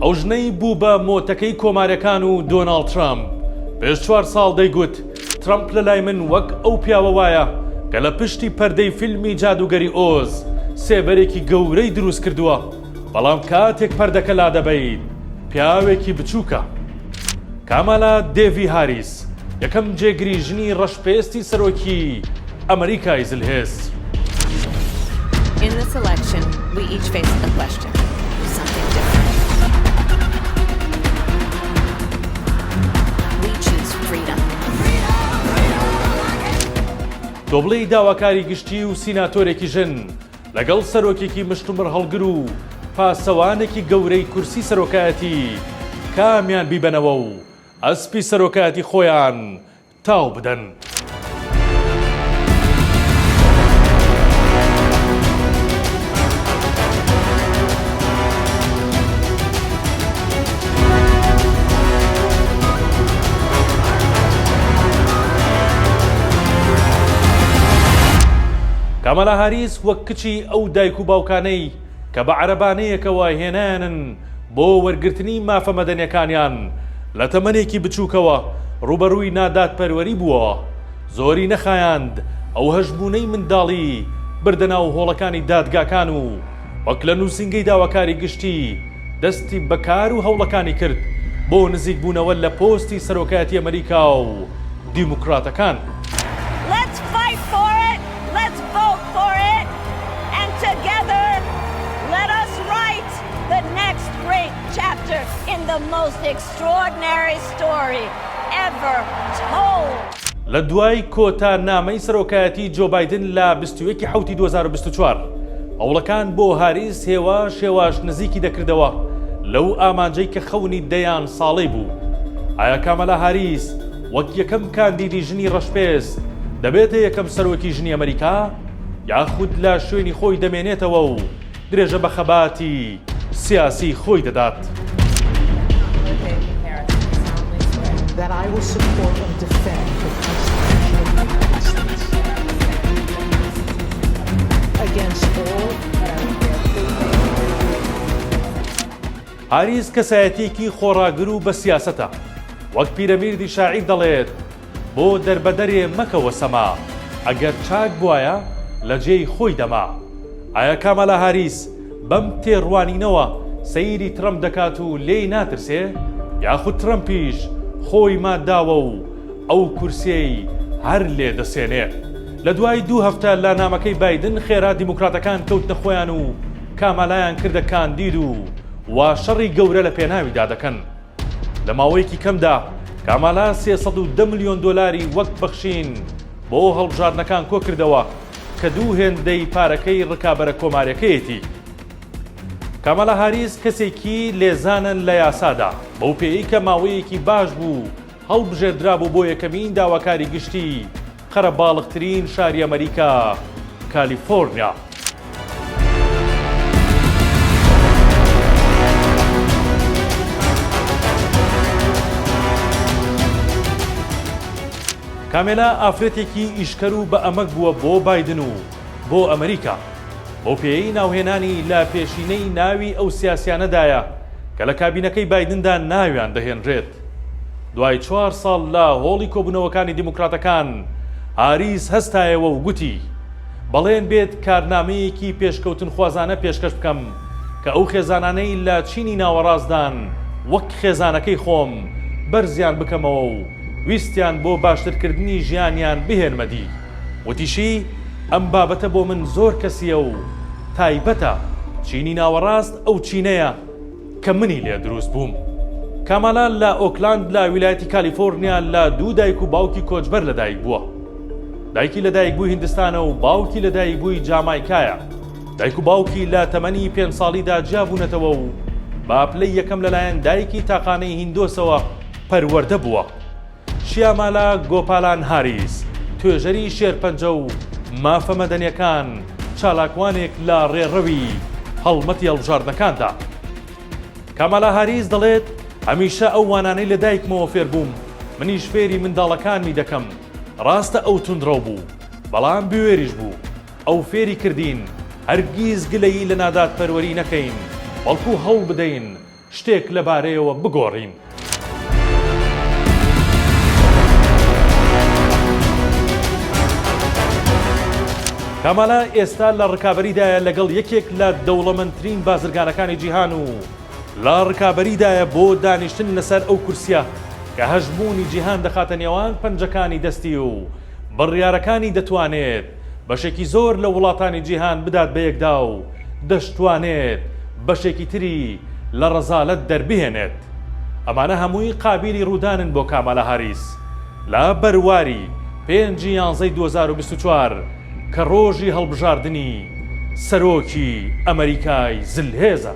ئەو ژنەی بوو بە مۆتەکەی کۆمارەکان و دۆناڵد ترەمپ پێش چوار ساڵ دەیگوت، ترەمپ لە لای من وەک ئەو پیاوە وایە کە لە پشتی پەردەی فیلمی جادووگەری ئۆز سێبەرێکی گەورەی دروست کردووە، بەڵام کاتێک پەردەکە لادەبەیت پیاوێکی بچووکە. کامالا دێڤی هاریس، یەکەم جێگری ژنی ڕەشپێستی سەرۆکی ئەمریکای زلهێز. In this election, we each face a question, something different. We choose freedom. تۆ بڵێی داواکاری گشتی و سیناتۆرێکی ژن لەگەڵ سەرۆکێکی مشتومڕهەڵگر و پاسەوانێکی گەورەی کورسی سەرۆکایەتی کامیان بیبەنەوە و ئەسپی سەرۆکایەتی خۆیان تاو بدەن. کامالا هاریس وەک کچی ئەو دایک و باوکانەی کە بە عەرەبانەیەکەوە هێنایانن بۆ وەرگرتنی مافە مەدەنیەکانیان لە تەمەنێکی بچووکەوە ڕووبەڕووی نادادپەروەری بووەوە، زۆری نەخایاند ئەو هەژموونەی منداڵی بردە ناو هۆڵەکانی دادگاکان و وەک لە نووسینگەی داواکاری گشتی دەستی بە کار و هەوڵەکانی کرد بۆ نزیکبوونەوە لە پۆستی سەرۆکایەتی ئەمریکا و دیموکراتەکان. Let's fight for it, let's vote for it and together let us write the next great chapter in the most extraordinary story ever told. لە دوای کۆتا نامەی سەرۆکایەتی جۆ بایدن لە 21 ی حەوتی 2024، هەوڵەکان بۆ هاریس هێواش هێواش نزیکی دەکردەوە لەو ئامانجەی کە خەونی دەیان ساڵەی بوو. ئایا کامالا هاریس وەک یەکەم کاندیدی ژنی ڕەشپێست دەبێتە یەکەم سەرۆکی ژنی ئەمریکا یاخود لە شوێنی خۆی دەمێنێتەوە و درێژە بە خەباتی سیاسی خۆی دەدات؟ هاریس کەسایەتیەکی خۆڕاگر و بە سیاسەتە، وەک پیرەمیردی شاعیر دەڵێت، بۆ دەربەدەرێ مەکەوە سەما، ئەگەر چاک بوایە لە جێی خۆی دەما. ئایا کامالا هاریس بەم تێڕوانینەوە سەیری ترەمپ دەکات و لێی ناترسێ؟ یاخود ترەمپیش خۆی مات داوە و ئەو کورسیەی هەر لێ دەسێنێ؟ لە دوای دوو هەفتە لە نامەکەی بایدن خێرا دیموکراتەکان کەوتنە خۆیان و کامالایان کردە کاندید و وا شەڕی گەورە لە پێناویدا دەکەن. لە ماوەیەکی کەمدا کامالا 310 ملیۆن دۆلاری وەک بەخشین بۆ هەڵبژاردنەکان کۆکردەوە کە دوو هێندەی پارەکەی ڕکابەرە کۆماریەکەیەتی. کامالا هاریس کەسێکی لێزانە لە یاسادا، بەو پێیەی کە ماوەیەکی باش بوو هەڵبژێردرابوو بۆ یەکەمین داواکاری گشتی قەرەباڵغترین شاری ئەمریکا، کالیفۆرنیا. کامێلا ئافرەتێکی ئیشکەر و بە ئەمەک بووە بۆ بایدن و بۆ ئەمریکا، بەو پێیەی ناوهێنانی لە پێشینەی ناوی ئەو سیاسیانەدایە کە لە کابینەکەی بایدندا ناویان دەهێنرێت. دوای چوار ساڵ لە هۆڵی کۆبوونەوەکانی دیموکراتەکان، هاریس هەستایەوە و گوتی، بەڵێن بێت کارنامەیەکی پێشکەوتنخوازانە پێشکەش بکەم کە ئەو خێزانانەی لە چینی ناوەڕاستدان وەک خێزانەکەی خۆم بەرزیان بکەمەوە و ویستیان بۆ باشترکردنی ژیانیان بهێنمە دی. وتیشی، ئەم بابەتە بۆ من زۆر کەسییە و تایبەتە، چینی ناوەڕاست ئەو چینەیە کە منی لێ دروست بووم. کامالا لە ئۆکلاند لە ویلایەتی کالیفۆرنیا لە دوو دایک و باوکی کۆچبەر لەدایک بووە. دایکی لەدایکبووی هیندستانە و باوکی لەدایکبووی جامایکایە. دایک و باوکی لە تەمەنی پێنج ساڵیدا جیابوونەتەوە و بە پلەی یەکەم لەلایەن دایکی تاقانەی هیندۆسەوە پەروەردە بووە. شیامالا گۆپالان هاریس، توێژەری شێرپەنجە و مافە مەدەنیەکان، چالاکوانێک لە ڕێڕەوی هەڵمەتی هەڵبژاردنەکاندا. کامالا هاریس دەڵێت، هەمیشە ئەو وانانەی لە دایکمەوە فێربووم، منیش فێری منداڵەکانمی دەکەم، ڕاستە ئەو توندڕەو بوو، بەڵام بوێریش بوو، ئەو فێری کردین هەرگیز گلەیی لە نادادپەروەری نەکەین، بەڵکو هەوڵبدەین. شتێک لەبارەیەوە بگۆڕین. کامالا ئێستا لە ڕکابەریدایە لەگەڵ یەکێک لە دەوڵەمەندترین بازرگانەکانی جیهان و لە ڕکابەریدایە بۆ دانیشتن لەسەر ئەو کورسیە کە هەژموونی جیهان دەخاتە نێوان پەنجەکانی دەستی و بڕیارەکانی دەتوانێت بەشێکی زۆر لە وڵاتانی جیهان بدات بەیەکدا و دەشتوانێت بەشێکی تری لە ڕەزالەت دەربهێنێت. ئەمانە هەمووی قابیلی ڕوودانن بۆ کامالا هاریس لە بەرواری پێنج ی یانزەی 2024 کە ڕۆژی هەڵبژاردنی سەرۆکی ئەمەریکای زلهێزە.